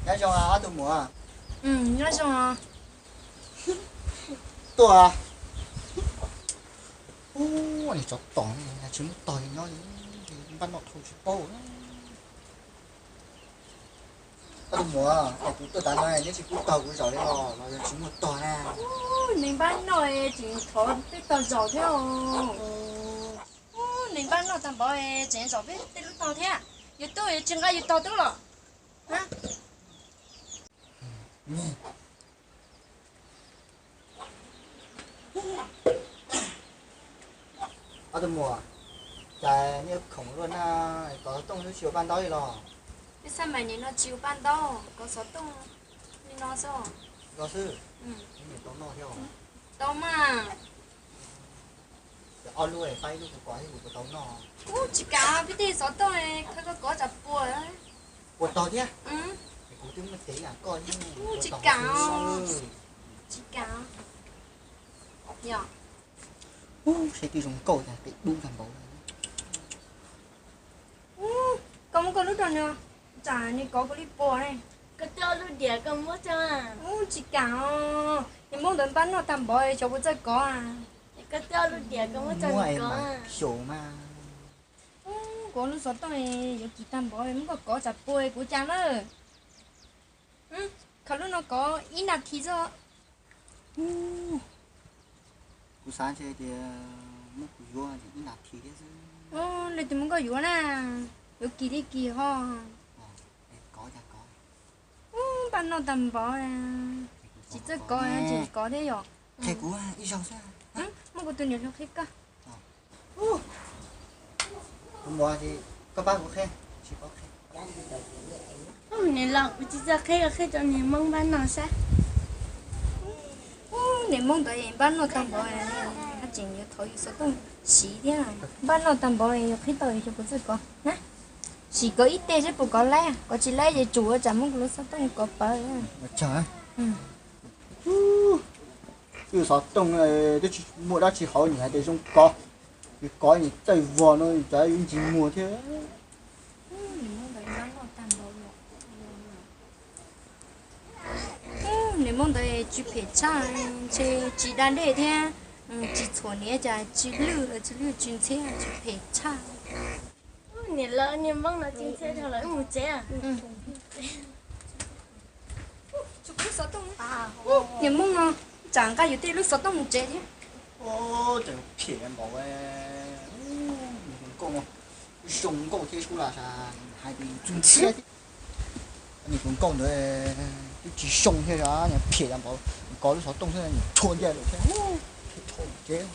Nyob zoo ob tug muam. Nyob zoo. Tuaj. Ub, niag tsov tom tsis muab tog li nyob li, npaj noj dhau tsis paub. Ob tug muam, es kuv tuaj tav no neb tsis pub tog kuv zaum li los los yog tsis muaj tog na? Nws npaj noj tseem thov peb tog zaum thiab os. Nws npaj noj tag npaum tseem zaum peb tej lub tog thiab. Yus tuaj yus tsis nqa yus tog tuaj los? Ob tug muam, cas nej khoom luaj na, kov xov tooj twb tsis ua paj ntaub li los? Peb xab mais nim no tsis ua paj ntaub, kov xov tooj li no xwb. Los xwb. Tau noj thiab os? Tau mas. Ob lub, faib ib lub kuv kov thiab kuv puas tau noj? Ub, tsis kam, peb tej xov tooj khawb koj kov tsam puas. Puas tau thiab? Kuv twb muaj cev yam koj thiab. Ub, tsis kam. Tsis kam. Yog. Ub, saib twb zoo nkauj tas, tes dub tag npaum. Ub, koj muab koj lub rau nws, tsam nws kov kuv li puas ne. Koj twb ob lub diam koj muab tso. Ub, tsis kam os, niag Hmoob ntawd npaj noj tag npaum xyov puas txawj kov. Koj twb ob lub diam koj muab tso nws kov. Xyov mas. Ub, kuv lub xov tooj yuav kis tag npaum, muab koj kov tsam puas kuv cas na. Khav lub no kov ib nas this xwb. Kuv xav ntshe tias muab kuv yuav ib nas this thiab xwb. Leej twg muab koj yuav na, yuav kis li kis ho. Ub, npaj noj tag npaum, tsis txawj kov tsis kov thiab yom. Qhia kuv ib zaug xwb. Muab kuv tus niam hluas qhia koj. Kuv muab, koj pab kuv qhia. Niam laus, kuv tsis txawj qhia, koj qhia rau niag Hmoob npaj noj saib. Ub, niag Hmoob ntawd npaj noj tag npaum, haj tseem yuav thov yus xov tooj siv thiab. Npaj noj tag npaum yus qhib tau yus xyov puas txawj kov na. Sim kov ib teg seb puas kov laib, kov tsis laib ces tsum ua tsam muab kuv lub xov tooj kov pawv. Wb xov tooj twb tsis muaj dab tsi hauv, nws hais tias zoo kov, nws kov nws txawj vog no, cov ntsis muag thiab. Niag Hmoob ntawd tsis phem tshaj, ntshe tsis da dej thiab, tsis txhuam niam cas tsis lwj los tsis lwj tsis ntxhiab, tsis phem tshaj. Niam laus, niag Hmoob no tsis ntxhiab dhau lawm, wb mus tsev. Niag Hmoob no tsam nqa yus tej lub xov tooj mus tsev thiab. Tseem phem npaum, zoo nkauj, zoo nkauj thiab sub las hais tias tsis ntxhiab thiab. Niag hluas nkauj ntawd twb tsis zoo thiab, phem npaum, kov lub xov tooj xwb tshua ncaj lawm thiab, tshua tsev.